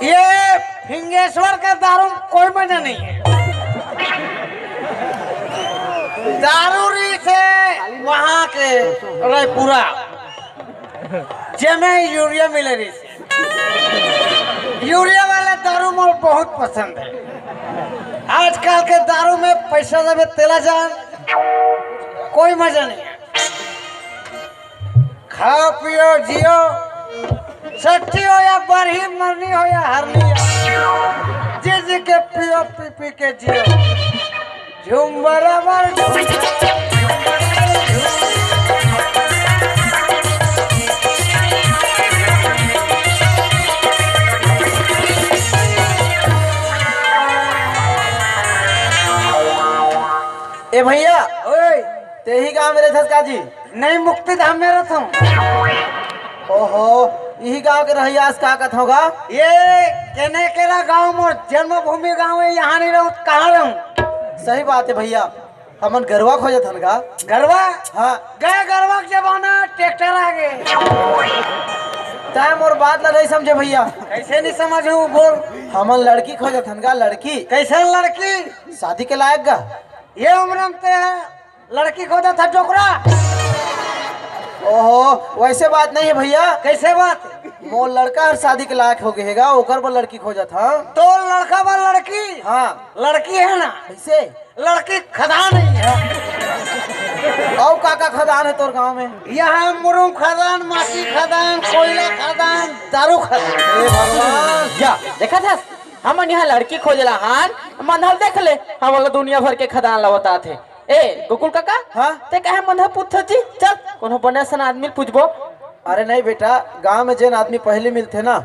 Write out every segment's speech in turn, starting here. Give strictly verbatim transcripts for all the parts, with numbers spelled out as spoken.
ये फिंगेश्वर का दारू में कोई मजा नहीं है। दारू रहिसे वहां के रईपुरा, जेमे यूरिया मिले रहिसे। यूरिया वाला दारू मोर बहुत पसंद है। आजकल के दारू में पैसा देबे तेला जान, कोई मजा नहीं है। खाओ पियो जियो, सट्टी हो या बरही, मरनी हो या हरनी, जी जी के पियो, पी पी के जियो। झूम बराबर झूम। ए भैया, ओए। तेही गांव में रहथस का जी? नहीं, मुक्ति धाम में रहत हूँ। ओहो, इही गांव के रहइया अस का कथव गा? ये केने केरा गांव मोर जन्मभूमि गांव है, यहाँ नहीं रहूँ, कहाँ रहूँ? सही बात है भैया, हमन गरवा खोजत हन गा। गरवा? हाँ। गए गरवा के जमाना, ट्रैक्टर आ गए। तैं मोर बात ला नहीं समझे भैया। कैसे नहीं समझू, बोल। हमन लड़की खोजत हन गा, लड़की। कैसन लड़की? शादी के लायक गा। ये उम्र में ते लड़की खोजत हस डोकरा? ओहो, वैसे बात नहीं है भैया। कैसे बात? मोर लड़का हर शादी के लायक हो गए हे गा, ओकर बर लड़की खोजत हन। तोर लड़का बर लड़की? हाँ। लड़की है ना? कैसे? लड़की खदान है। अउ का का खदान है तोर गांव में? यहाँ मुरुम खदान, माटी खदान, कोयला खदान, दारू खदान। हे भगवान। या, देखत हस, हमन यहाँ लड़की खोजे ला हन, मन हल देख ले, हमन ला दुनिया भर के खदान ला बताथे। ए, गोकुल काका, हाँ? ते काहे मन ह पूछथस जी? चल, कोनो बने असन आदमी ल पूछबो। अरे नहीं बेटा, गांव में जेन आदमी पहली मिलथे ना,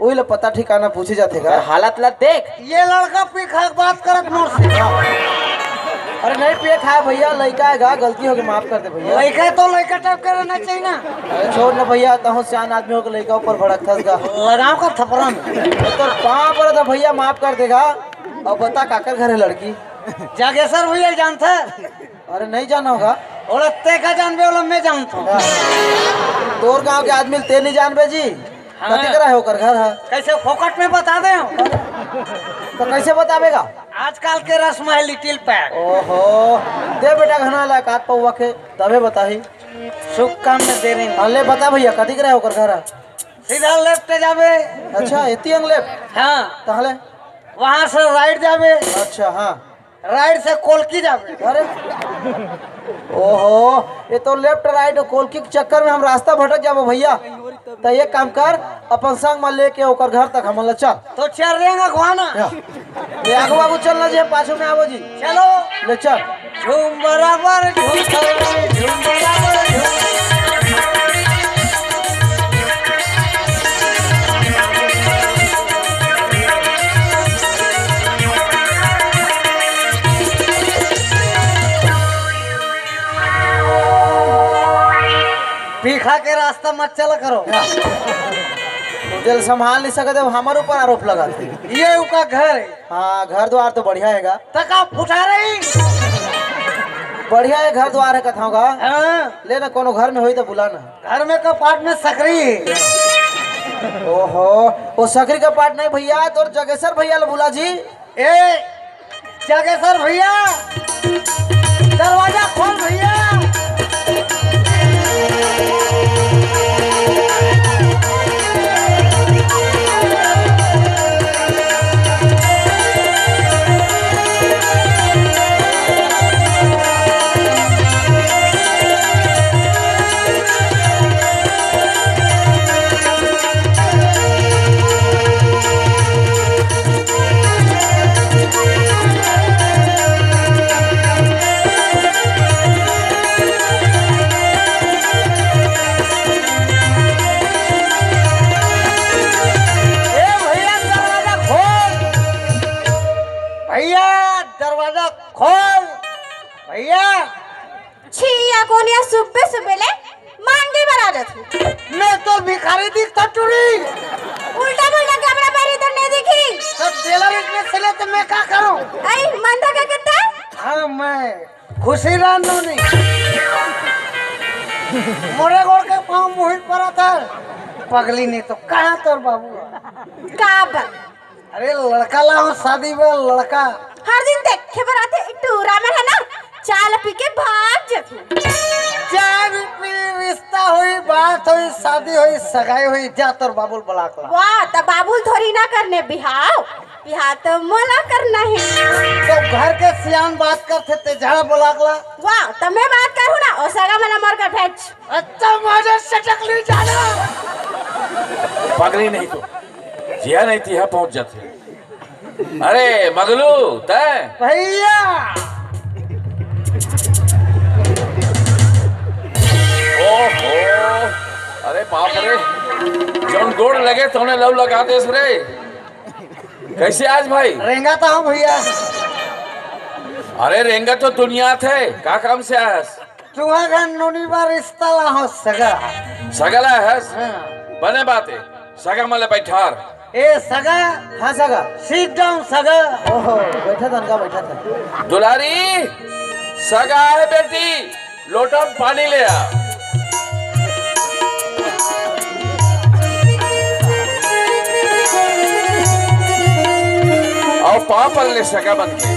उही ल पता ठिकाना पूछे जाथे गा। हालत ला देख। ये लड़का पी खा के बात करत मोर से। अरे नहीं पिए खाए भैया, लइका हे गा, गलती होगे, माफ कर दे भैया। लइका तो लइका टाइप के रहना चाहिए ना। अरे छोड़ ना भैया, तहूँ सियान आदमी होके लइका ऊपर भड़कथस गा। लगाओ का थपरा में। तो पाँव परत हँव भैया, माफ कर दे गा। अब बता काकर घर हे लड़की? जागेश्वर भैया जानथे? अरे नहीं जाना होगा। ओला ते का जानबे, ओला मैं जानथों। हाँ। तोर गांव के आदमी ल ते नहीं जानबे जी? हाँ। कति करा हे ओकर घर ह? कैसे फोकट में बता दे हम? तो कैसे बताबे गा? आजकल के रस्म है लिटिल पैक। ओहो, दे बेटा घना ला काट पौवा के, तबे बताही। सुख काम में देरी नहीं। हाँ, ले बता भैया, कति करा हे ओकर घर ह? सीधा लेफ्ट जाबे। अच्छा, एती अंग लेफ्ट? हाँ। ताहले? वहाँ से राइट जाबे। अच्छा, हाँ। राइट से कोलकी जाबे। अरे, ओहो, ये तो लेफ्ट राइट कोलकी के चक्कर में हम रास्ता भटक जाबो भैया। त एक काम कर, अपन संग में लेके ओकर घर तक हमन ल चल। तो चल रेंगा खुआना। या। ले आगू आगू चल ना जी, हम पाछू में आवो जी। चलो। ले चल। झूम बराबर झूम, झूम बराबर झूम। पीखा के रास्ता मत चला करो। तू दिल संभाल नहीं सकते, वो हमारे ऊपर आरोप लगाते। ये उका घर है। हाँ, घर द्वार तो बढ़िया हे गा। तका फुटा रही। बढ़िया हे घर द्वार हे कथव गा। हाँ। ले ना, कोनो घर में होई तो बुला ना। घर में कपाट में सकरी हे। ओहो, वो सकरी कपाट नहीं भैया, तोर जगेसर भैया ल बुला जी। ए, जागेश्वर भैया, दरवाजा खोल भैया। अई, मंदा का करता? हाँ, मैं खुशी राम नोनी। मोरे गोड़ के पाँव मुहिर पड़ा था। पगली नहीं तो कहाँ तोर बाबू? का बा? अरे लड़का ला हो शादी में लड़का। हर दिन देखे बर आथे, टूरा में है ना, चाल पी के भाग जाथे। चाय भी पी, रिश्ता हुई, बात हुई, शादी हुई, सगाई हुई, जा तोर बाबुल बलाक ला। वाह, त बाबुल थोड़ी ना करने बिहाव, बिहाव तो मोला करना है। तो घर के सियान बात करथे ते जा बलाक ला। वाह, त मैं बात करूँ ना, ओ सगा मन ला मोर घर भेज। अच्छा, मजा सटक ली जाना। पगली नहीं तो जिया नहीं तिहा पहुंच जाथे। अरे मगलू, तय भैया। ओहो, अरे बाप रे, जौन गोड़ लगे तौने लव लगा देस रे। कैसे आज भाई? रेंगा था हम भैया। अरे रेंगा तो दुनिया थे, का काम से आयस? तुहा घर नोनी बा रिश्ता ला हो सगा। सगा ला हस? हाँ। बने बात है, सगा मले बैठार। ए सगा। हाँ सगा। Sit down सगा। ओहो, बैठा था, बैठा था। दुलारी, सगा है बेटी, लोटा में पानी ले आ। आओ पाँव पर ले सगा बन के।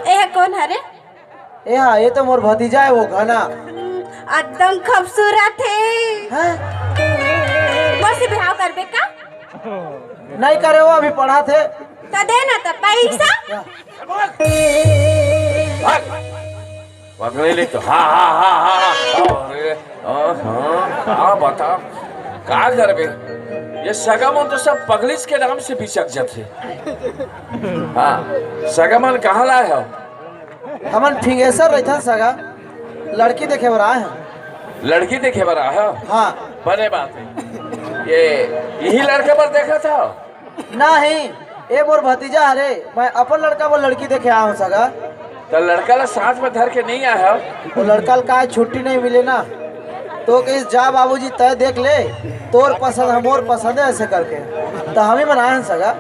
ए कौन हरे? ए हाँ, ये तो मोर भतीजा है, वो घना। एकदम खूबसूरत है। हैं? मोर से बिहाव करबे का? नहीं करे, वो अभी पढ़ा थे। तो दे ना तो पैसा। क्या? भाग। पकड़े ले तो, हाँ, हाँ, हाँ, हाँ, हाँ। अरे, हाँ, हाँ, का बता, का करबे? ये सगा मन तो सब पगलिस के नाम से बिचक जाथे। हाँ, सगा मन कहाँ लाए हो? हमन फिंगेसर रहिथन सगा, लड़की देखे बर आए हन। लड़की देखे बर आए हो? हाँ। बने बात है। ये, यही लड़के बर देखा था? नहीं, ए मोर भतीजा हरे, मैं अपन लड़का बर लड़की देखे आए हूँ सगा। तो लड़का ला साथ में धर के नहीं आए हो? वो लड़का ला का छुट्टी नहीं मिले ना, तो कहिस जा बाबूजी तय देख ले, तोर पसंद है मोर पसंद है, ऐसे करके तो हम ही मन आए हन सगा।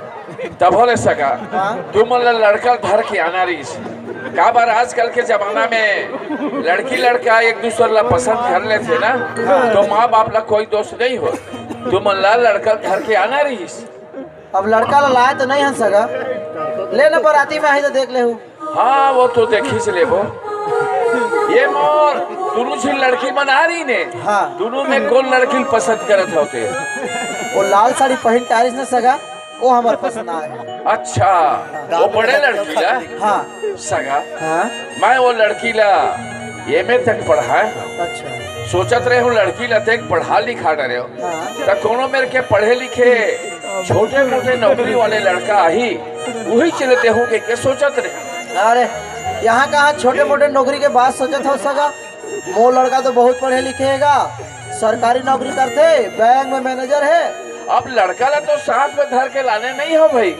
तब होले सगा, हाँ। तुमन ला लड़का धर के आना रहीस। काबर आजकल के जमाना में लड़की लड़का एक दूसर ला पसंद कर लेथे ना, तो माँ बाप ला कोई दोष नहीं हो। तुमन ला लड़का धर के आना रहीस। अब लड़का ला लाए तो नहीं हन सगा, ले ना बराती में आही तो देख ले हूँ। हाँ, वो तो देखी से लेबो। ये मोर, दोनों झी लड़की मन आ रही ने। हाँ। दोनों में कौन लड़की पसंद करत होते? वो लाल साड़ी पहन के आ रही ना सगा, वो हमार पसंद आए। अच्छा, वो बड़े लड़की ला? हाँ। सगा, हाँ। मैं वो लड़की ला एमए तक पढ़ाए हूँ। अच्छा। सोचत रहे हूँ लड़की ला तेक पढ़ा लिखा डरे हो। हाँ। त कोनो मेर के पढ़े लिखे छोटे मोटे नौकरी वाले लड़का आही, वही चले देहूं के, के सोचत रहे। अरे, यहाँ कहाँ छोटे मोटे नौकरी के बात सोचत हो सगा? मोर लड़का तो बहुत पढ़े लिखे हेगा, सरकारी नौकरी करथे, बैंक में मैनेजर है। अब लड़का ला तो साथ में धर के लाने नहीं हो भाई,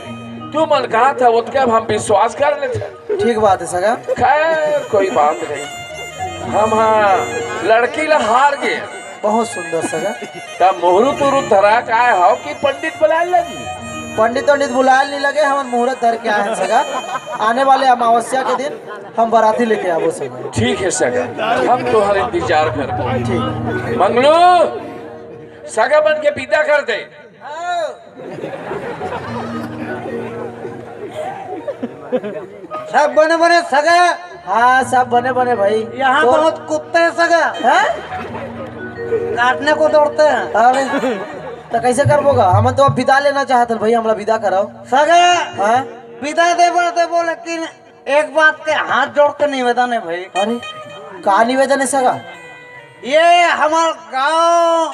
तुमन कहा था ओतके अब हम विश्वास कर लेते। ठीक बात है सगा। खैर कोई बात नहीं, हम हाँ लड़की ला हार गए। बहुत सुंदर सगा। तब मुहूर्त उहूर्त धरा के आए हो कि पंडित बुलाए लगी? पंडित उंडित बुलाए नहीं लगे, हमन मुहूर्त धर के आए हैं सगा। आने वाले अमावस्या के दिन हम बराती लेके आबो सगा। ठीक है सगा, हम तोहर इंतजार करबो। ठीक। मंगलू, सगा बन के विदा कर दे। सब बने बने सगा। हाँ, सब बने बने भाई। यहाँ तो बहुत कुत्ते हैं सगा। हैं? काटने को दौड़ते हैं। अरे, तो कैसे करबो गा? हम तो अब विदा लेना चाहत हन भाई, हमरा विदा कराओ। सगा, हाँ? विदा देबो देबो, लेकिन एक बात के हाथ जोड़ के निवेदन है भाई। अरे, का निवेदन है सगा? ये हमार गांव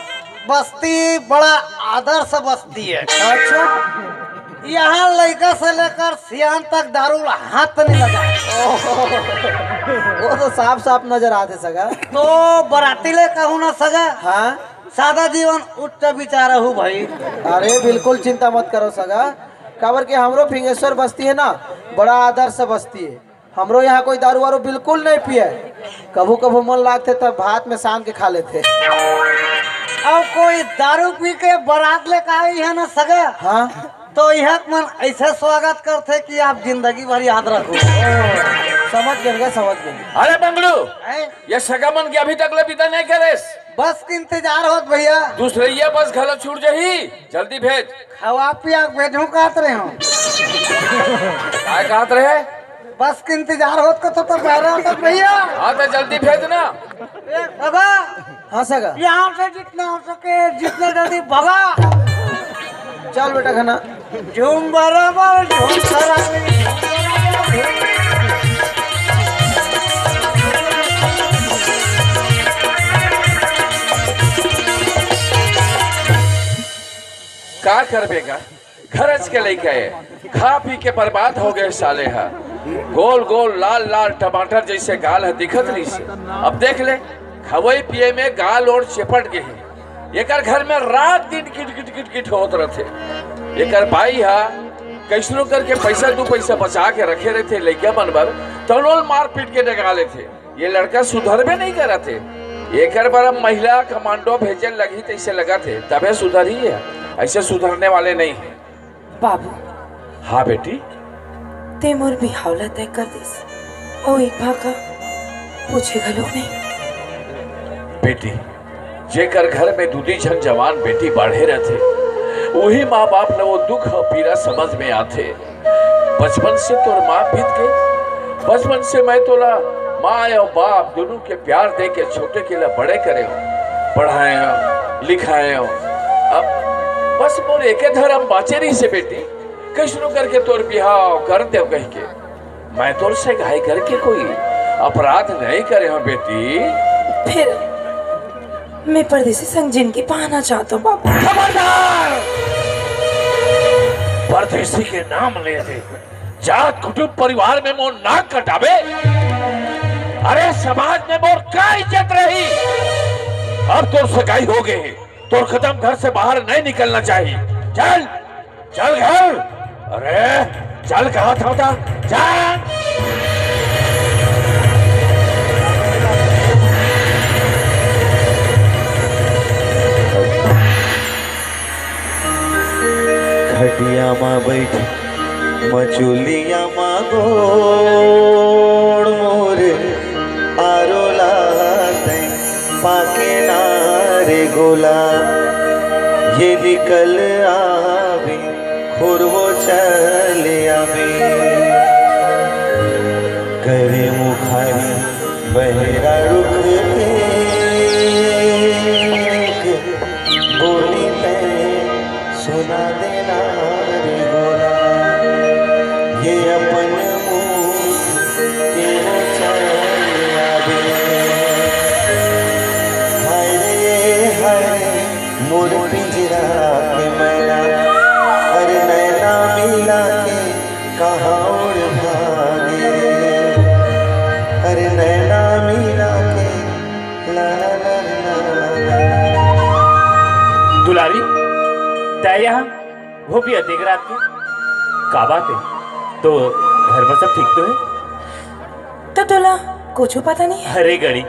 बस्ती बड़ा आदर्श बस्ती है। अच्छा। यहाँ लड़का से लेकर सियान तक दारू ला हाथ नहीं लगा। वो तो साफ साफ नजर आते सगा। तो बराती ले कहूँ ना सगा। हाँ। सादा जीवन उच्च विचार हूँ भाई। अरे बिल्कुल चिंता मत करो सगा, काबर के हमरो फिंगेश्वर बस्ती हे ना, बड़ा आदर्श बस्ती हे। हमरो यहाँ कोई दारू वारू बिल्कुल नहीं पिए। कभू कभू मन लागथे त भात में सान के खा लेथे। अब कोई दारू पी के बारात लेके आई है ना सगा, हाँ। तो यह मन ऐसे स्वागत करथे कि आप जिंदगी भर याद रखो। समझ गेन गा, समझ गेन। अरे बंगलू, हैं? ये सगा मन के अभी तक ले विदा नहीं करेस। बस के इंतजार होत भैया। दूसरइया बस घलो छूट जही, जल्दी भेज। खवा पिया के भेजहूं कहत रहे हो। काय कहत रहे? बस के इंतजार होत को तो, तो बहरा होत भैया। हाँ, तो जल्दी भेज ना। ए, बाबा। हाँ सगा। यहाँ से जितना हो सके, जितना जल्दी भगा। चल बेटा खाना। झूम बराबर, झूम सराबी। का करबे गा? घरच के लइका ए, खा पी के बर्बाद हो गए साले ह। गोल गोल लाल लाल टमाटर जैसे गाल ह दिखत रहिस हे। अब देख ले, खवई पिए में गाल ओर चेपट गे हे। एकर घर में रात दिन किट किट किट किट होत रथे। एकर बाई ह कैसनो करके पैसा दू पैसा बचा के रखे रथे लइका मन बर, तनो ल मारपीट के डगा लेथे। ये लड़का सुधरबे नहीं करत हे। एकर बर अब महिला कमांडो भेजे लगही तैसे लगत हे, तभे सुधरही हे। ऐसे सुधरने वाले नहीं हे। बाबू, हाँ बेटी। ते मोर बिहाव ला तय कर दिस, अउ एक भाखा पूछे घलोक नहीं। बेटी, जेकर घर में दूदी झन जवान बेटी बाढ़े रथे, वही माँ बाप ला वो दुख अउ पीरा समझ में आथे। बचपन से तोर माँ बीत गई। बचपन से मैं तोला माँ अउ बाप दोनों के प्यार दे के छोटे के ला बड़े करे हो, पढ़ाए हो, लिखाए हो। अब बस मोर एके धरम बाचे रहिस हे बेटी, कैसनो करके तोर बिहाव कर देव कह के। मैं तोर से घाई करके कोई अपराध नहीं करे हो बेटी। फिर मैं परदेसी संग जिंदगी पाना चाहता हूँ बाबू। खबरदार! परदेसी के नाम ले दे, जात कुटुंब परिवार में मोर नाक कटाबे। अरे समाज में मोर का इज्जत रही? अब तोर सगाई हो गई, तोर कदम घर से बाहर नहीं निकलना चाहिए। चल, चल घर। अरे चल, कहा था, था? चल। खटिया मा बैठ मचुलिया मा गोड़ मोर आरोला तैं पाके नारे गोला। ये निकल आवे खुरवो चले आवे। करे मुखारी बहरा रुख एक बोली तैं सुना देना रे गोरा, ये अपन मुंह के वो चल आवे। हाय रे, हाय रे, मोर पिंजरा के मैना, अरे नैना मिला के कहाँ उड़ भागे रे, अरे नैना मिला के ला ला ला ला। दुलारी, तै यहाँ? वो भी अतेक रात के? का बात है? तो घर में सब ठीक तो है? तो तोला कुछ पता नहीं है? अरे गड़ी,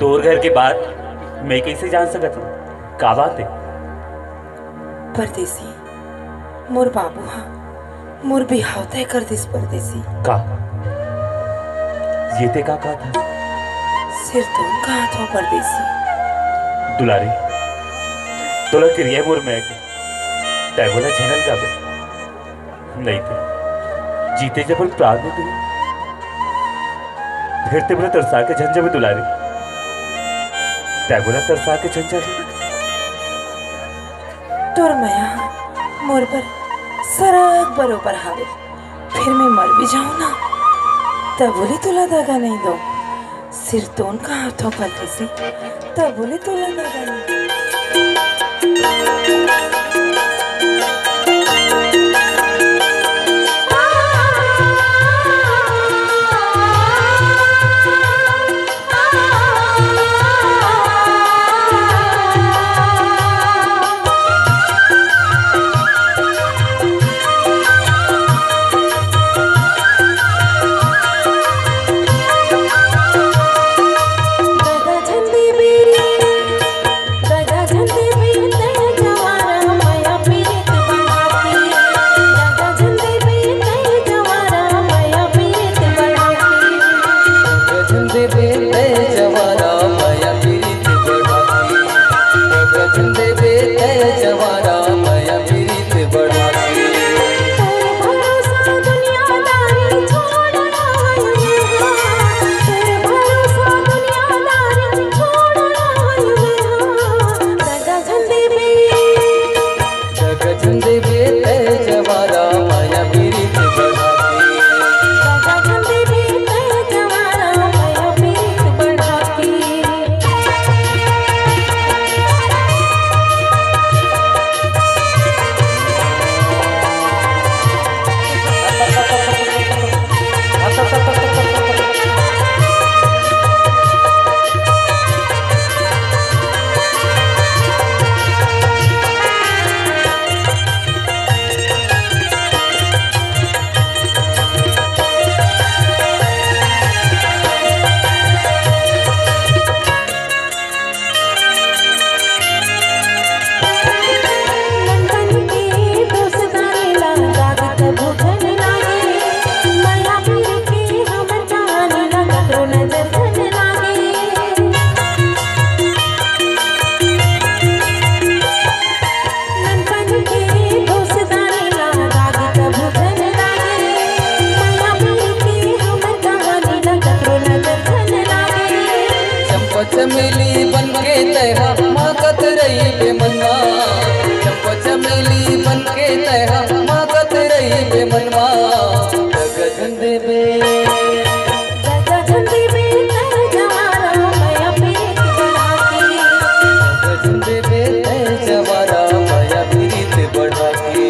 तोर घर के बात मैं कैसे जान सकत हूँ? का बात है? परदेसी, मोर बाबू हा मोर बिहाव तय कर दिस परदेसी। का? ये ते का कहा था? सिरतोन कहा था परदेसी। दुलारी, तोला किरिया मोर मैं के, तै बोला झनल जाबे। नहीं ते, जीते जब प्राण में गई, फिर ते बोला तरसा के झन जाबे दुलारी। तै बोला तरसा के झन जाबे। तोर मया मोर बर सरग बरोबर हावे, फिर मैं मर भी जाऊं ना, तब बोले तोला दगा नहीं दो। सिरतोन कहा था परदेसी, तब बोले तोला दगा नहीं दो। चमेली बन के तैहा मांगत रहिबे मनवा, चंपा चमेली बन के तैहा मांगत रहिबे मनवा। दगा झन देबे, दगा झन देबे तैं जवारा मया प्रीत बढ़ा के। दगा झन देबे तैं जवारा मया प्रीत बढ़ा के।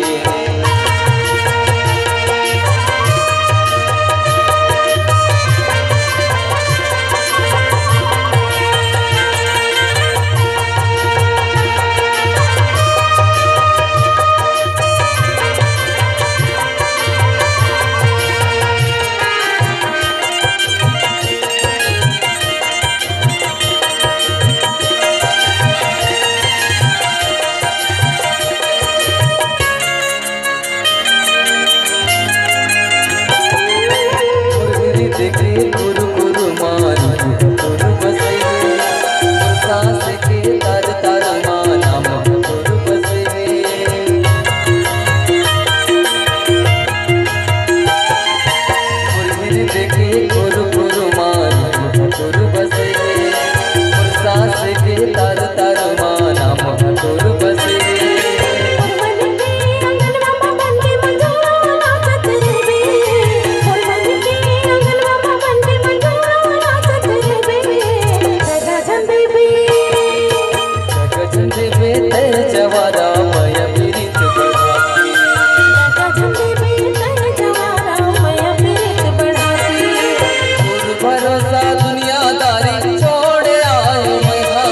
भरोसा दुनियादारी छोड़ आयो मैं हा,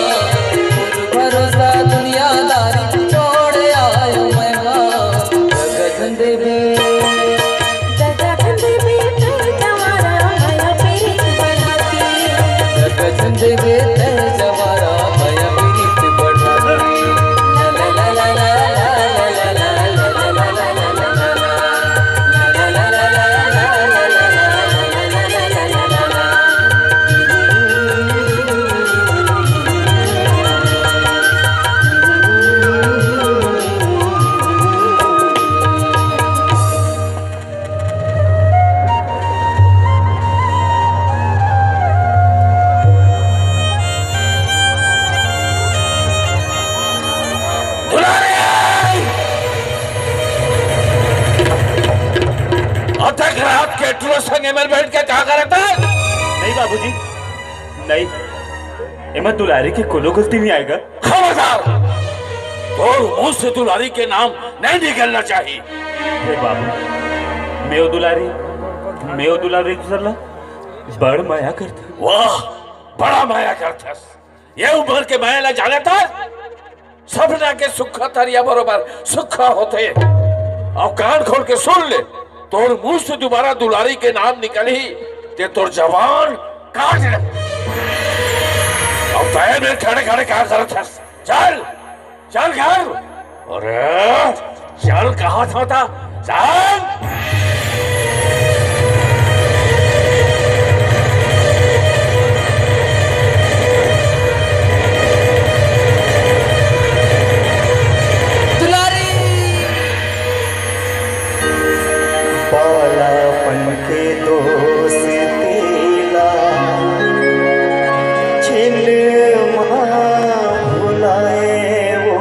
भरोसा दुनियादारी छोड़ आयो मैं हा। दगा झन देबे, दगा झन देबे तैं जवारा मया प्रीत बढ़ा के। दगा झन देबे तैं जवारा मया प्रीत बढ़ा के। दुलारी! अतक रात के टूरा संग एमेर बैठ के का करत हे? नहीं बाबूजी, नहीं, एमा दुलारी के कोनो गलती नहीं आएगा। खबरदार! तोर मुंह से दुलारी के नाम नहीं निकलना चाहिए। हे बाबू, मैं ओ दुलारी, मैं ओ दुलारी दूसर ला बड़ मया करथंव। वाह, बड़ा मया करथस। ये उम्र के मया ला जानत हस? सपना के सुक्खा तरिया बरोबर सुक्खा होथे। अब कान खोल के सुन ले, तोर मुंह से दोबारा दुलारी के नाम निकलही, ते तोर जबान काट ले। अब तैं एमेर खड़े खड़े का करत हस? चल, चल घर। अरे, चल, कहा था, था? चल। दुलारी। बालापन के दोस्ती ला छिन मा भुलाए वो,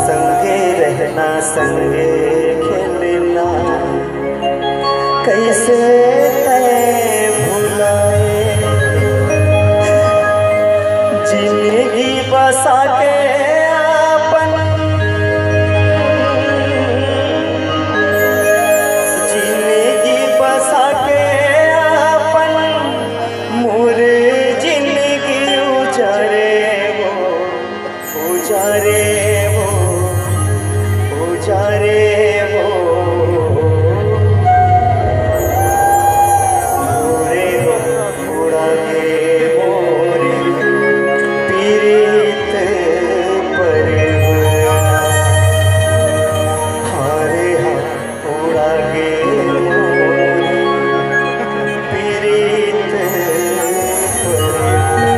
संगे रहना, संगे खेलना, कइसे तैं भुलाए। जिनगी बसा के अपन, जिनगी बसा के अपन, मोर जिनगी उजारे वो, उजारे वो, उजारे वो। उड़ागे मोरी पीरित परगना। हारे हा उड़ागे मोरी पीरित परगना।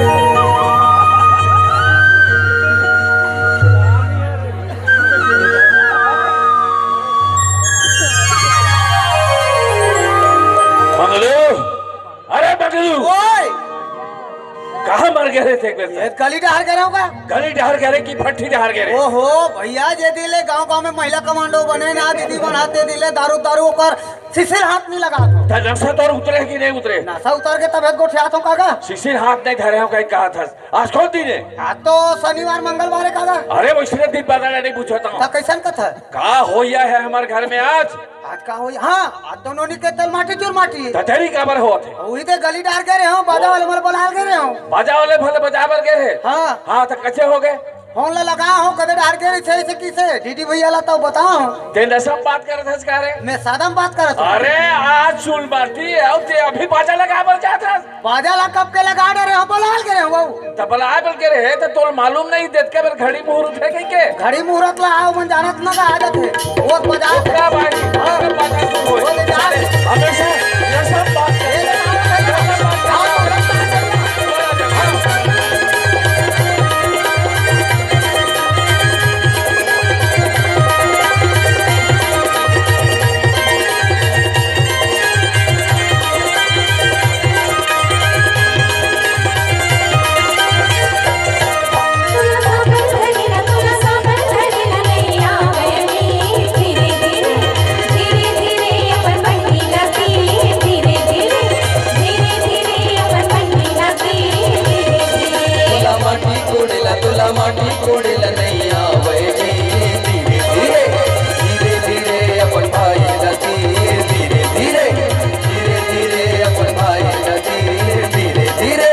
ये गली डहर गे रहे हो का? गली डहर गे रहे कि भट्ठी डहर गे रहे? ओहो भैया, जे दिन ले गांव गांव में महिला कमांडो बने ना दीदी बना, ते दिन ले दारू दारू ओकर सिसिर हाथ नहीं लगा था। त नशा तोर उतरे कि नहीं उतरे? नशा उतर के तब एक गोठियात हो काका। सिसिर हाथ नहीं धरे हो कहीं कहा था। आज कौन दिन है? आज तो शनिवार मंगलवार है काका। अरे वो इसने दिन बदला नहीं पूछता हूँ। त कैसन कथा? का होया है हमारे घर में आज? आज का होई? हाँ, आज तो नोनी के तेल माटी चूर माटी। त तेरी काबर होत है? वही ते गली डहर गे रहे हो, बाजा वाले मन बलाल गे रहे हो। बाजा वाले भले बजाबर गे रहे? हाँ। हाँ, त कैसे हो गए? फोन ला लगा हो, कदे डहर गे रहे, ऐसे किसे? डीडी भैया ला तो बताओ। तेंदा सब बात करत हस का रे? मैं सादा म बात करत हूँ। अरे, आज सुन बाटी, अब ते अभी बाजा लगाबर जात हस? बाजा ला कब के लगा डरे हो, बलाल गे रहे हो बाबू। त बलाल गे रहे, त तोल मालूम नहीं देत के बेर घड़ी मुहूर्त है कहीं के? घड़ी मुहूर्त ला आओ मन जानत ना का आ जाते। वो बजा ओकरा बाटी, हाँ। ओकरा बाटी तू होए। वो ले जा। हमेशा ये सब बात ये ले जा। तोला माटी कोड़े ला, तोला माटी कोड़े ला नइ आवय जी। धीरे धीरे, धीरे धीरे अपन भाई ला तीर। धीरे धीरे, धीरे धीरे अपन भाई ला तीर। धीरे धीरे।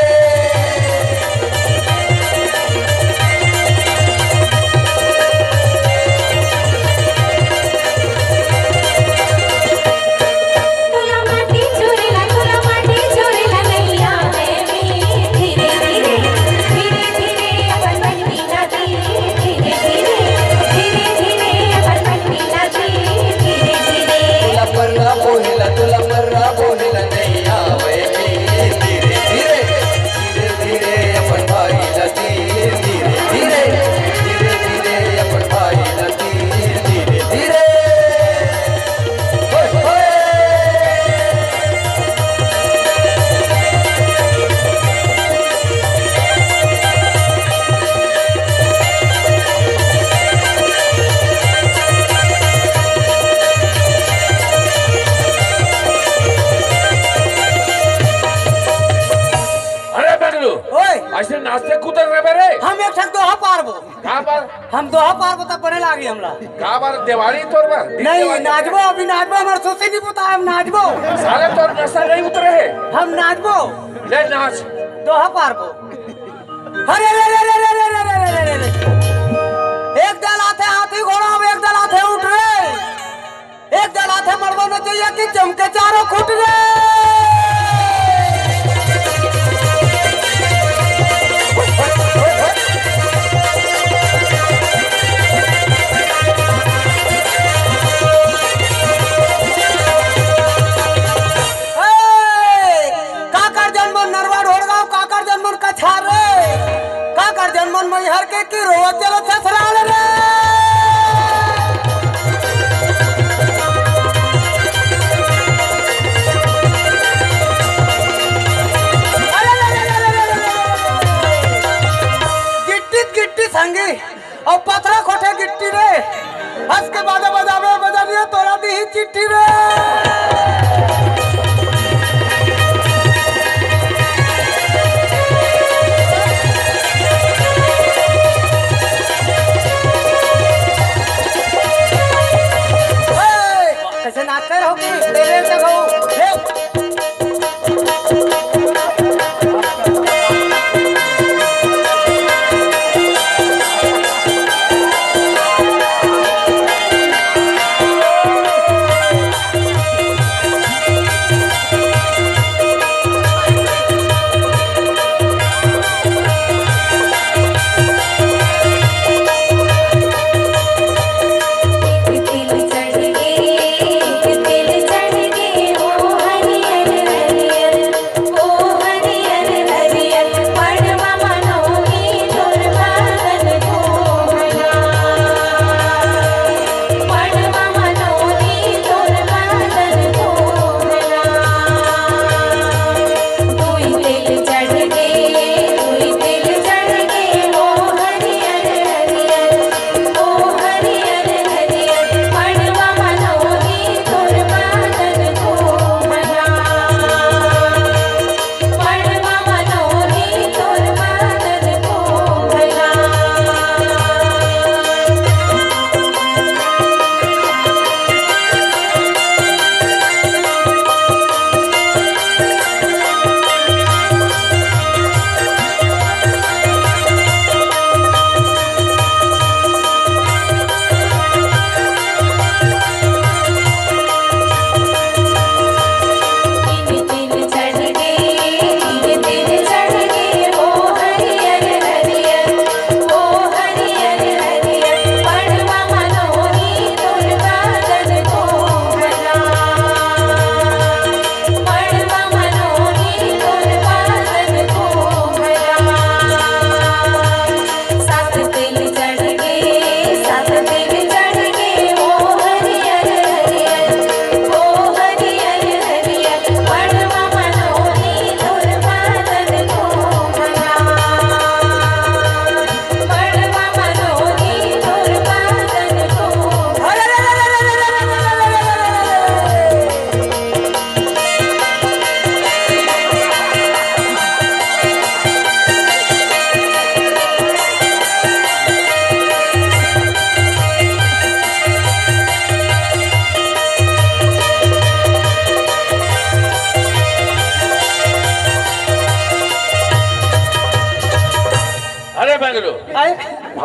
तोला माटी चोरेला, तोला माटी चोरेला नइ आवय जी। धीरे धीरे, धीरे धीरे अपन बहिनी ला तीर। धीरे धीरे, धीरे धीरे अपन बहिनी ला तीर। धीरे धीरे। तोला पर्रा बोहेला, तोला पर्रा बोहेला नइ आवय जी। धीरे धीरे, धीरे धीरे अपन भाई ला तीर। धीरे धीरे, धीरे धीरे अपन भाई ला तीर। धीरे धीरे। अरे बगलू, ओए। ऐसे नाचते कूदत रहे रे। हम एक ठक दोहा पारबो। का बार? हम दोहा पारबो तब बने लागी हमला। का बार देवारी तोर बर? नहीं, देवारी। नाचबो, अभी नाचबो, हमर सोचे नहीं पता, हम नाचबो। साले तोर नशा नहीं उतरे है। हम नाचबो। ले नाच। दोहा पारबो। अरे रे रे रे। एक दल आथे हाथी घोड़ा, एक दल आथे ऊँट रे। एक दल आथे मड़वा नचइया कि चमके चारों खुट रे। ए, काकर जन्म नरवा ढोड़गांव, काकर जन्म कछार रे। काकर जन्म मैहर के कि रोवत चलो ससुराल रे।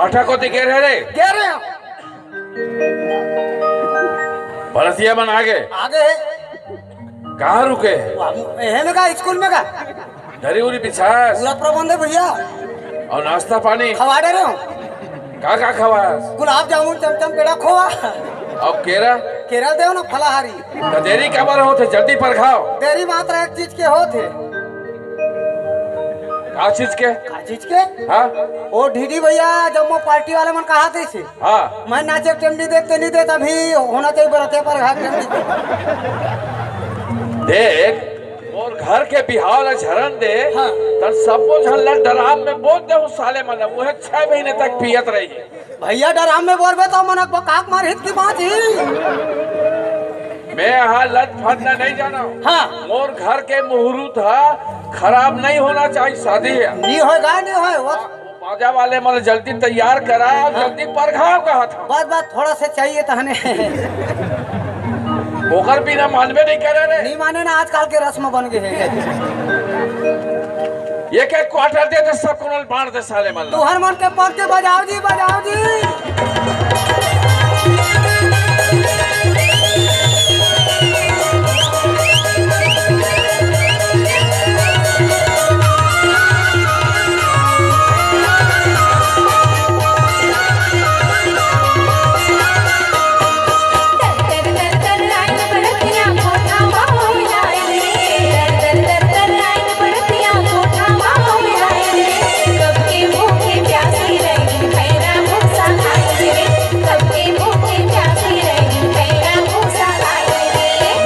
कोठा कोती गे रहे रे? गे रहे हो? बरतिया मन आगे। आगे है। कहाँ रुके? वो हम, एहे में का, स्कूल में का? दरी उरी बिछास? पूरा प्रबंध है भैया। अउ नाश्ता पानी? खवा डरे हो। का का खवास? गुलाब जामुन, चमचम, पेड़ा, खोवा। अउ केरा? केरा देव ना, फलाहारी। त देरी काबर होथे? जल्दी परघाव। देरी मात्र एक चीज के होथे। का चीज के? का चीज के? हाँ? वो ढीडी भैया, जब वो पार्टी वाले मन कहा थे इसे। हाँ। मैं नाचे के टेम नहीं देते, नहीं देता, अभी होना चाहिए बरते पर घाट टेम नहीं देते। देख, मोर घर के बिहाव ला झरन दे, हाँ। तन सबो झन ला डराम में बोल दे, उस साले मन ला, वो छह महीने तक पियत रही। भैया, डराम में बोलबे तो मन बकाक मार हित की बात ही। मैं यहाँ लत फंद नहीं जाना। हाँ। मोर घर के मुहूर्त हा खराब नहीं होना चाहिए, शादी है। नहीं होएगा, नहीं होए, वो बाजा वाले मन जल्दी तैयार करा अउ हाँ। जल्दी परघाव कहा था। बस, बस, थोड़ा से चाहिए तहने। ओकर बिना मानबे नहीं करे रे। नहीं माने ना, आजकल के रस्म बन गए हैं। एक एक क्वार्टर दे दे, सब कोनो बांट दे साले मन ला। तुहर मन के पग के बजाओ जी, बजाओ जी।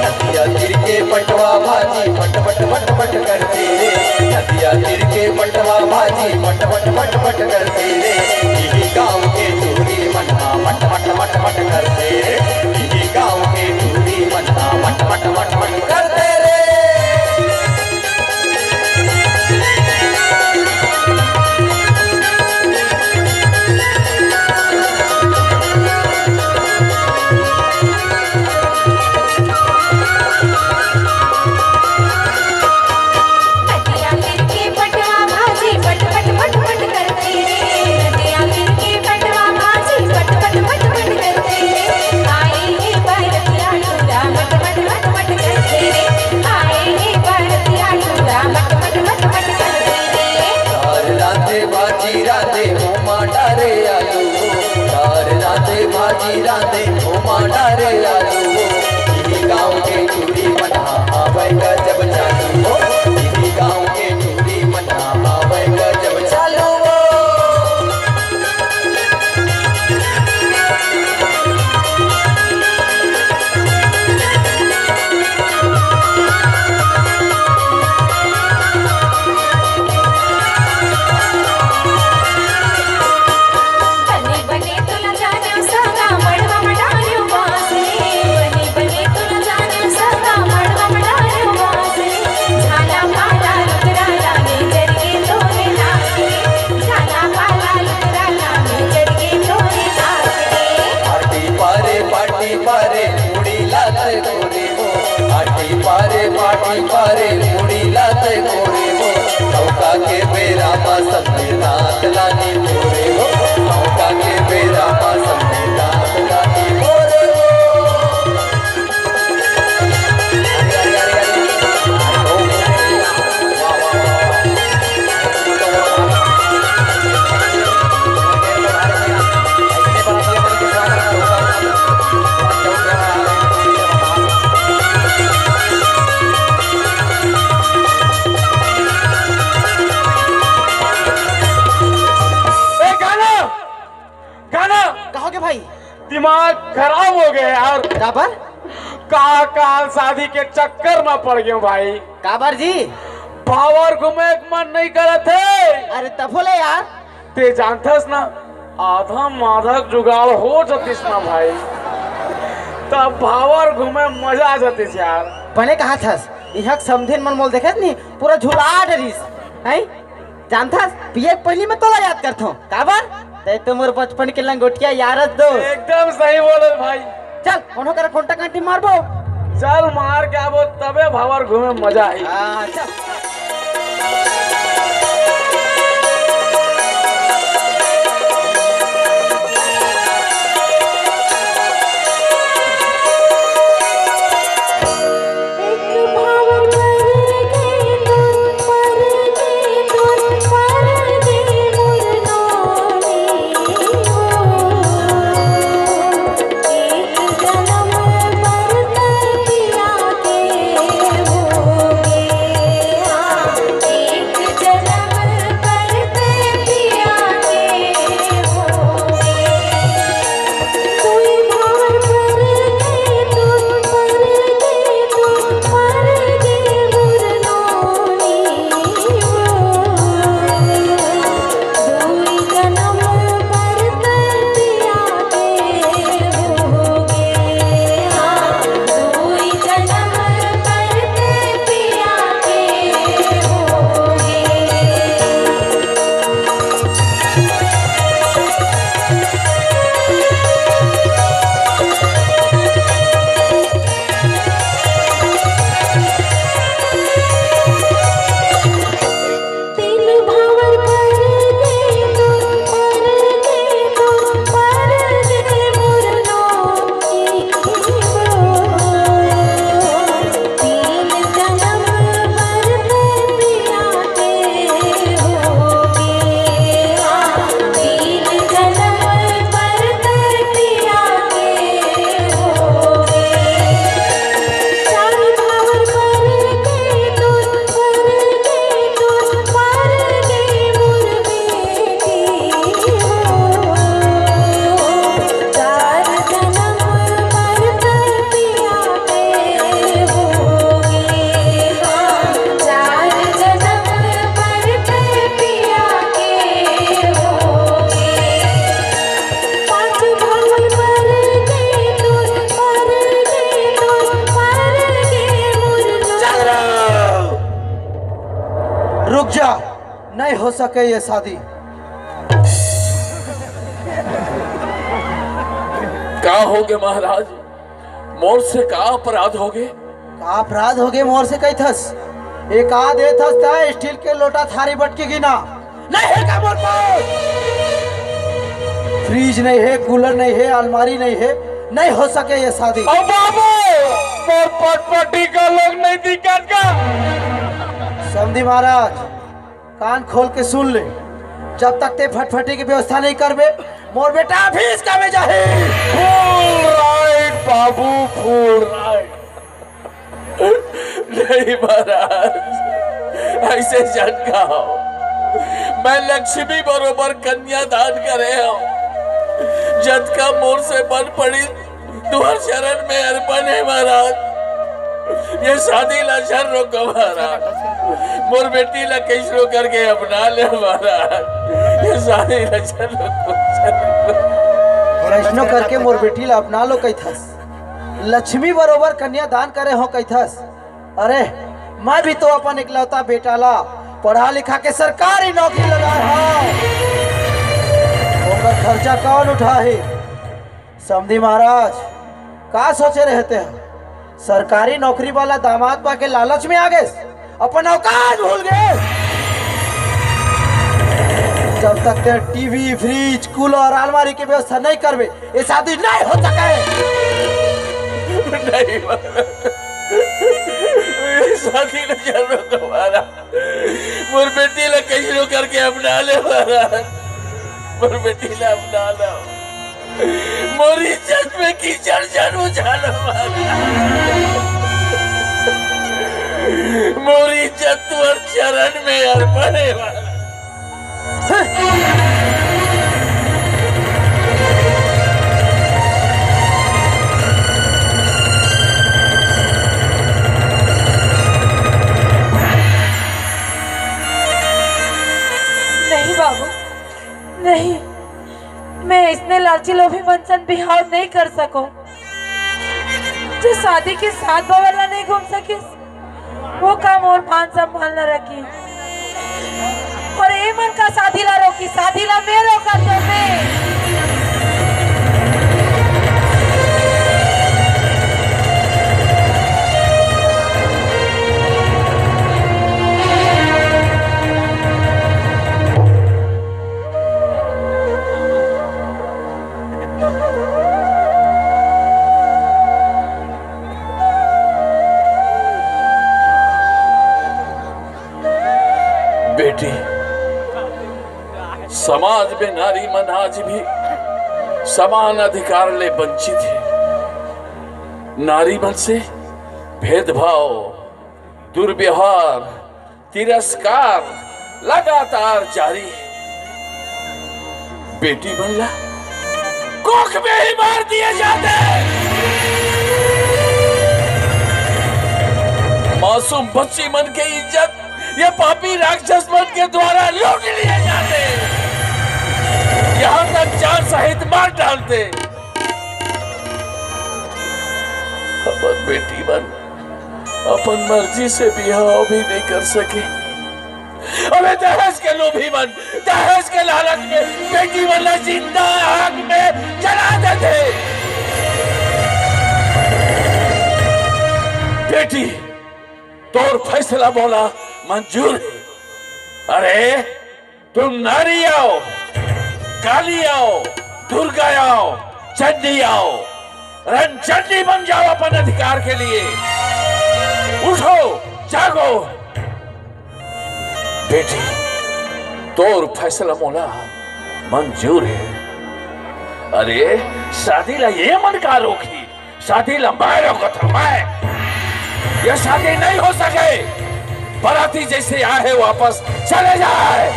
नदिया तीर के पटवा भाजी पट पट पट पट करथे रे। नदिया तीर के पटवा भाजी पट पट पट पट करथे रे। इही गाँव के टूरी मन हा मट मट मट मट करथे रे। इही गाँव के टूरी मन हा मट मट मट मट करथे रे। नदिया तीर के पटवा भाजी पट पट पट पट करथे रे। नदिया तीर के पटवा भाजी पट पट पट पट करथे रे। आए हे बरतिया टूरा मट मट मट मट करथे रे। आए हे बरतिया टूरा मट मट मट मट करथे रे। दार रांधे भाजी रांधे ओमा डारे आलू हो। दार रांधे भाजी रांधे ओमा डारे आलू हो। इही गाँव के टूरी मन हा हावय गजब चालू हो। इही गाँव के टूरी मन हा हावय गजब चालू हो। बने बने तोला जाने सगा मड़वा मडारियो बासे। बने बने तोला जाने सगा मड़वा मडारियो बासे। झाला पाला लुकराला में जरगे तोरे नाचे। झाला पाला लुकराला में जरगे तोरे नाचे। पाटी पारे पाटी पारे मुड़ी लात कोरे हो। पाटी पारे पाटी पारे मुड़ी लात कोरे हो। नौका के बेरा मा संगे दांत लानी कोरे हो। नौका के बेरा मा संगे दांत लानी कोरे हो। ए, गाना! गाना! कहोगे भाई? दिमाग खराब हो गया यार। काबर? का, का शादी के चक्कर में पड़ गयो भाई। काबर जी? भावर घूमे के मन नहीं करत हे। अरे तभो ले यार। ते जानथस ना, आधा माधक जुगाड़ हो जतिस ना भाई, तब भावर घूमे मजा आ जतिस यार। बने कहा थस, इहक समधिन मन मोल देखत नहीं, पूरा झुला डरिस, हैं? जानथस, पिए के पहिली में तोला याद करथों। काबर? तै तो मोर बचपन के लंगोटिया यार अस दोस्त। एकदम सही बोले भाई। चल, कोनो करा कोंटा कांटी मारबो। चल, मार के आबो, तबे भावर घूमे मजा आई। हाँ, चल। जा, नहीं हो सके ये शादी। का होगे महाराज, मोर से का अपराध होगे? का अपराध होगे मोर से कहिथस? एक आ देथस त स्टील के लोटा थारी बटके गिना। नहीं हे का मोर पास? फ्रिज नहीं हे, कूलर नहीं हे, अलमारी नहीं हे, नहीं हो सके ये शादी। अब बाबू, मोर पटपटी का लोग नहीं दिक्कत का? समधी महाराज, कान खोल के सुन ले, जब तक ते फटफटी के व्यवस्था नहीं करबे, मोर बेटा अभी इसका में जाही। Full right बाबू, full right। नहीं महाराज, ऐसे झन कहो। मैं लक्ष्मी बरोबर कन्यादान करे हंव। जतका मोर से बन पड़ी, तुंहर चरण में अर्पण हे महाराज। ये शादी ला झन रोको महाराज। मोर बेटी ला कइसनो करके अपना ले महाराज। ये शादी ला झन रोको, झन रोको। कइसनो करके मोर बेटी ला अपना लो कहिथस। लक्ष्मी बरोबर कन्यादान करे हंव कहिथस। अरे, मैं भी तो अपन इकलौता बेटा ला पढ़ा लिखा के सरकारी नौकरी लगाए हंव। ओकर खर्चा कौन उठाही? समधी महाराज, का सोचे रहे तें? सरकारी नौकरी वाला दामाद पाके लालच में आ गेस, अपन औकात भूल गेस। जब तक तें टीवी, फ्रिज, कूलर, अलमारी के व्यवस्था नहीं करबे, ये शादी नहीं हो सके। नहीं महाराज, ये शादी नहीं जरूर तुम्हारा। मोर बेटी ला कइसनो करके अपना ले महाराज, मोर बेटी ला अपना लो। मोर इज्जत में कीचड़ झन उछालो महाराज। मोर इज्जत तुंहर चरण में अर्पण हे महाराज। नहीं बाबू, नहीं, मैं अइसने लालची लोभी मन सन बिहाव नहीं कर सकंव। जो शादी के साथ बवर ला नहीं घूम सकिस, वो का मोर मान सम्मान ला रखी। अउ ए मन का शादी ला रोकी, शादी ला मैं रोकत हंव मैं। बेटी, समाज में नारी मन आज भी समान अधिकार ले वंचित हे। नारी मन से भेदभाव, दुर्व्यवहार, तिरस्कार लगातार जारी हे। बेटी मन ला कोख में ही मार दिए जाते। मासूम बच्ची मन के इज्जत ये पापी राक्षस मन के द्वारा लूट लिए जाते, यहाँ तक जान सहित मार डालते। अपन बेटी मन अपन मर्जी से बिहाव भी नहीं कर सके। अबे दहेज के लोभी मन, दहेज के लालच में बेटी मन ला जिंदा आग में जला देथे। बेटी, तोर फैसला मोला मंजूर हे। अरे, तुम नारी आओ, काली आओ, दुर्गा आओ, चंडी आओ, रणचंडी बन जाओ अपन अधिकार के लिए। उठो, जागो। बेटी, तोर फैसला मोला मंजूर हे। अरे, शादी ला ये मन का रोकी? शादी ला मैं रोकत हंव, मैं। ये शादी नहीं हो सके। बराती जैसे आए हे, वापस चले जाए।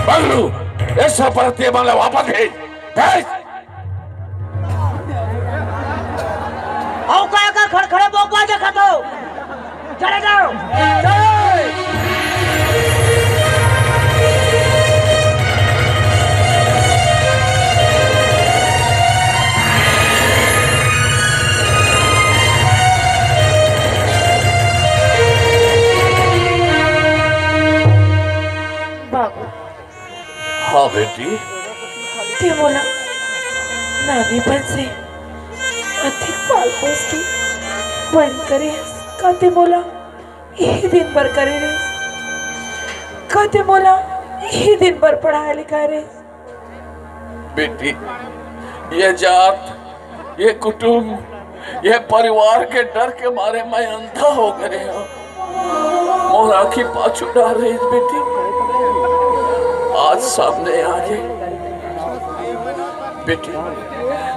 बगलू, ये सब बराती मन ला वापस भेज, भेज। अउ का एकर खड़खड़े बोकवा देखत हव? चले जाओ। जय। जी। ते मोला नानीपन से अतिक पाल पोस के बड़ करे हस, का ते मोला इही दिन बर करे रहेस, का ते मोला इही दिन बर पढ़ाए लिखाए रहेस। बेटी, ये जात, ये कुटुंब, ये परिवार के डर के मारे मैं अंधा हो गए हूँ। मोर आँखी पाछू डार रही बेटी, आज सामने आ गए। बेटी,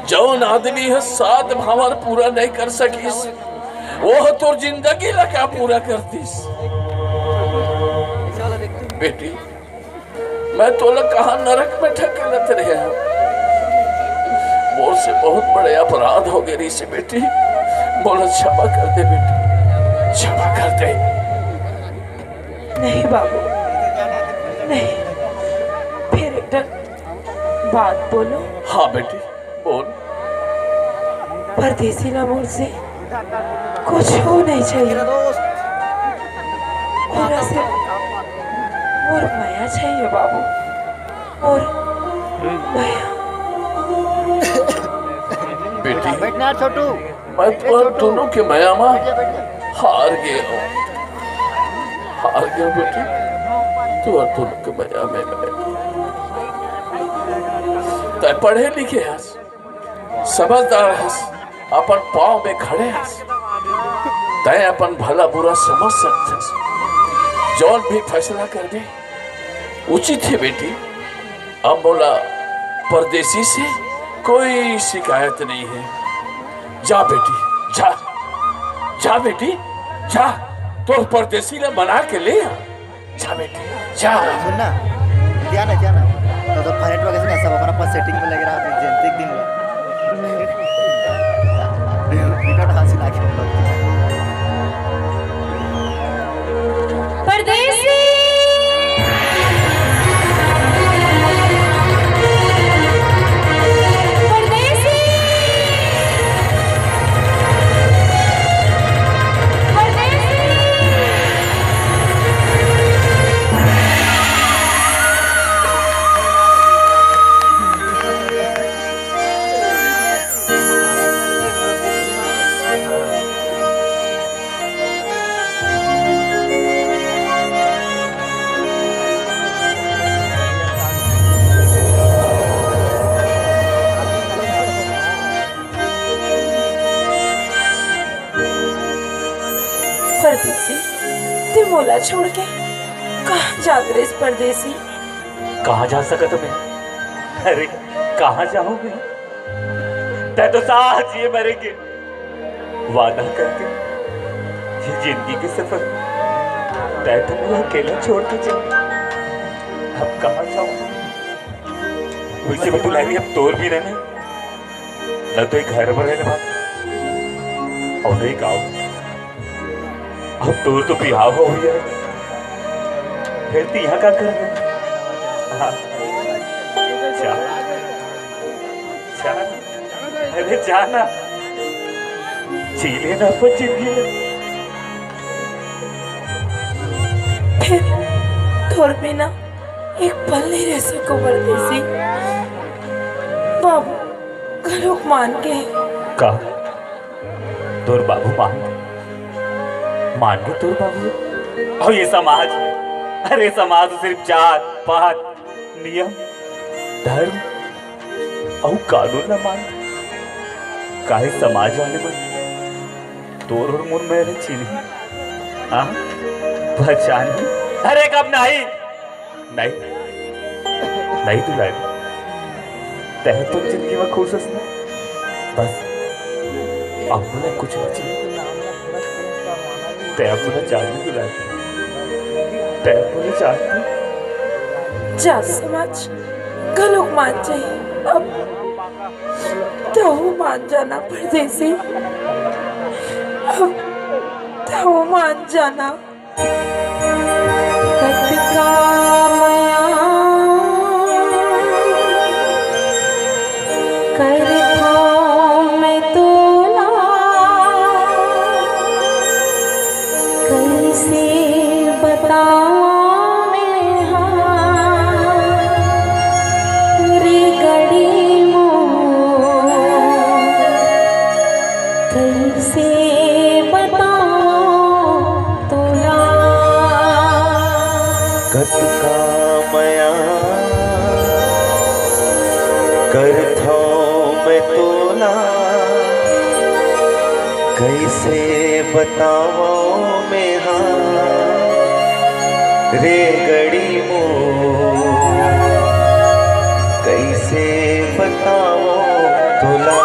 जौन आदमी ह सात भावर पूरा नहीं कर सकिस, वो ह तोर जिंदगी ला का पूरा कर दिस? बेटी, मैं तोला कहाँ नरक में ढकेलत रहे हूँ। मोर से बहुत बड़े अपराध हो गए रिसे बेटी, मोला क्षमा कर दे बेटी, क्षमा कर दे। नहीं बाबू, नहीं। फिर एक ठन बात बोलो। हाँ बेटी, बोल। परदेसी ला मोर से कुछ हो नहीं चाहिए। मोला सिर्फ मोर मया चाहिए बाबू, मोर मया। बेटी, बैठना छोटू। मैं तुहर दोनों के मया मा हार गए हूँ, हार गया बेटी, तुहर दोनों के मया में मैं। तै पढ़े लिखे हस, समझदार हस, अपन पाँव में खड़े हस, तै अपन भला बुरा समझ सकथस। जौन भी फैसला करबे, उचित हे बेटी। अब मोला परदेसी से कोई शिकायत नहीं है। जा बेटी, जा, जा बेटी, जा, तोर परदेसी ला मना के ले आ। जा बेटी, जा। सुन ना, जा ना, जा ना। तो, तो फ्लैट वगैरह से ना, सब अपना पास सेटिंग में लगे रहा, दिन, दिन, दिन। बिकट हंसी लागे। परदेसी। परदेसी। परदेसी। परदेसी, ते मोला छोड़ के कहाँ जात रहिस परदेसी? कहाँ जा सकत हूँ मैं? अरे, कहाँ जाऊँ मैं? तै तो साथ जिए मरेंगे। वादा करके ये जिंदगी के सफर में तै तो मोला अकेला छोड़ के जा। अब कहाँ जाऊँ? वैसे भी दुलारी, अब तोर भी रहना, न तो ये घर में रहने वाला और न ही गाँव। अब तोर तो बिहाव हो गया है, फिर तू यहाँ का कर रहे? हाँ। जा, जा, अरे जा ना, जी लेना अपन जिंदगी में। फिर तोर बिना एक पल नहीं रह सको परदेसी। बाबू घलोक मान गे। का? तोर बाबू मान, मान गे तोर बाबू? और ये समाज, अरे समाज तो सिर्फ जात पात, नियम, धर्म अउ कानून ला मान। काहे समाज वाले मन तोर और मोर मेर चिन्ही, हाँ? पहचानही? अरे कब नहीं, नहीं, नहीं दुलारी, तै तो जिंदगी में खुश हस ना, बस अब मोला कुछ नहीं चाहिए। तै अब मोला जान दे दुलारी, तै अब मोला जान दे। जा समाज, घलोक मान जाही। अब तहूँ मान जाना परदेसी, अब तहूँ मान जाना। कतका मया करथौं मैं तोला, कइसे बतावं मैं हा। कइसे बतावंव मेंहा रे गड़ी मोर, कइसे बतावंव तोला।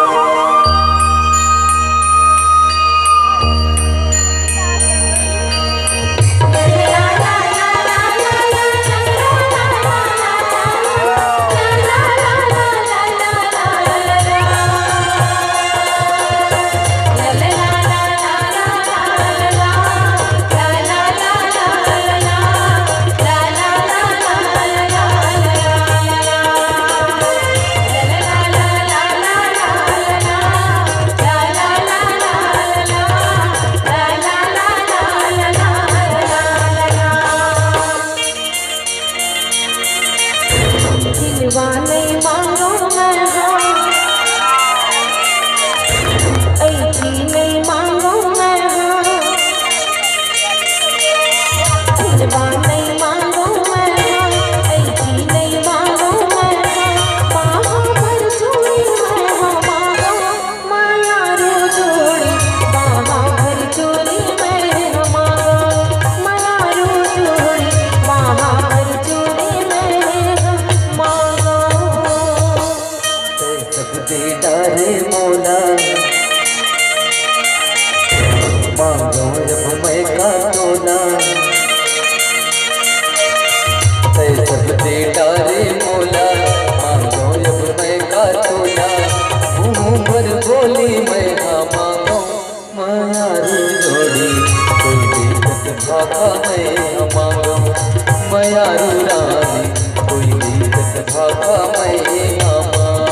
दिलवा नइ मांगों मैं हा, अइकी नइ मांगों मैं हा। दिलवा नइ मांगों मैं हा, अइकी नइ मांगों मैं हा। बाहों भर चूड़ी मैं हा मांगों, मयारू जोड़ी, बाहों भर चूड़ी मैं हा मांगों, मयारू जोड़ी, बाहों भर चूड़ी मैं हा मांगों। तैं सब दे डारे मोला, मांगों अब मैं का तोला। तैं सब दे डारे मोला, मांगों अब मैं का तोला। मुंह भर बोली मैं हा मांगों, मयारू जोड़ी, कोई दे कस भाखा मैं हा मांगों। मयारू रानी, कोई दे कस भाखा मैं हा मांगों।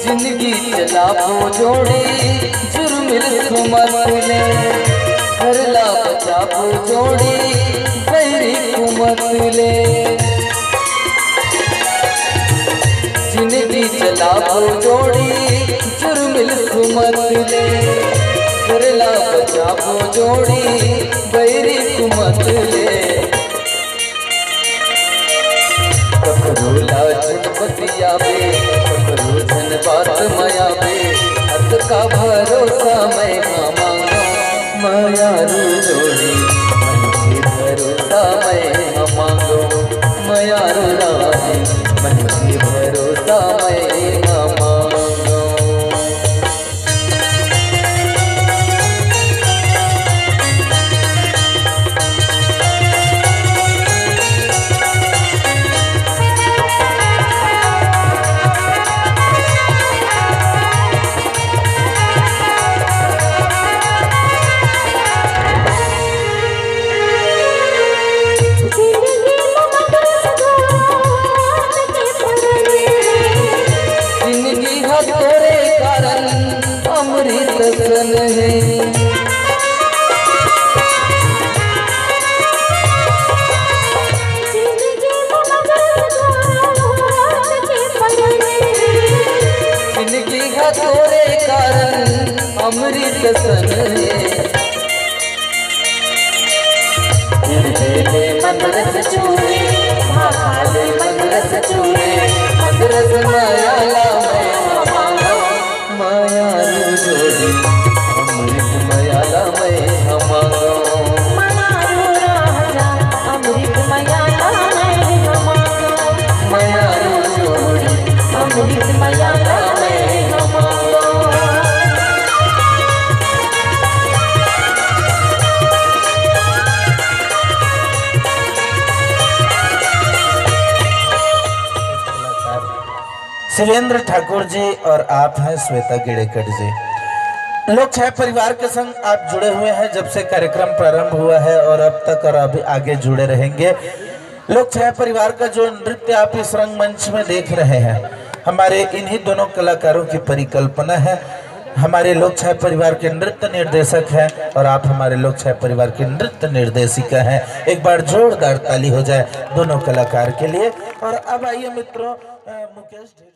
जिनगी चलाबो जोड़ी, जुर्मिल सुमत ले। घर ला बचाबो जोड़ी, बैरी कुमत ले। जिनगी चलाबो जोड़ी, जुर्मिल सुमत ले। घर ला बचाबो जोड़ी, बैरी कुमत ले। ककरो ला झन बतियाबे, ककरो झन बात म आबे, अतका भरोसा मैं हा मांगों, मयारू जोड़ी, मन के भरोसा मैं हा मांगों, मयारू रानी, मन के भरोसा मैं हा मांगों। देवेंद्र ठाकुर जी और आप हैं श्वेता गिड़ेकर जी। लोक छाया परिवार के संग आप जुड़े हुए हैं जब से कार्यक्रम प्रारंभ हुआ है और अब तक और अभी आगे जुड़े रहेंगे। लोक छाया परिवार का जो नृत्य आप इस रंगमंच में देख रहे हैं, हमारे इन्हीं दोनों कलाकारों की परिकल्पना है। हमारे लोक छाया परिवार के नृत्य निर्देशक हैं और आप हमारे लोक छाया परिवार के नृत्य निर्देशिका हैं। एक बार जोरदार ताली हो जाए दोनों कलाकार के लिए। और अब आइए मित्रों, अ, मुकेश ढेरे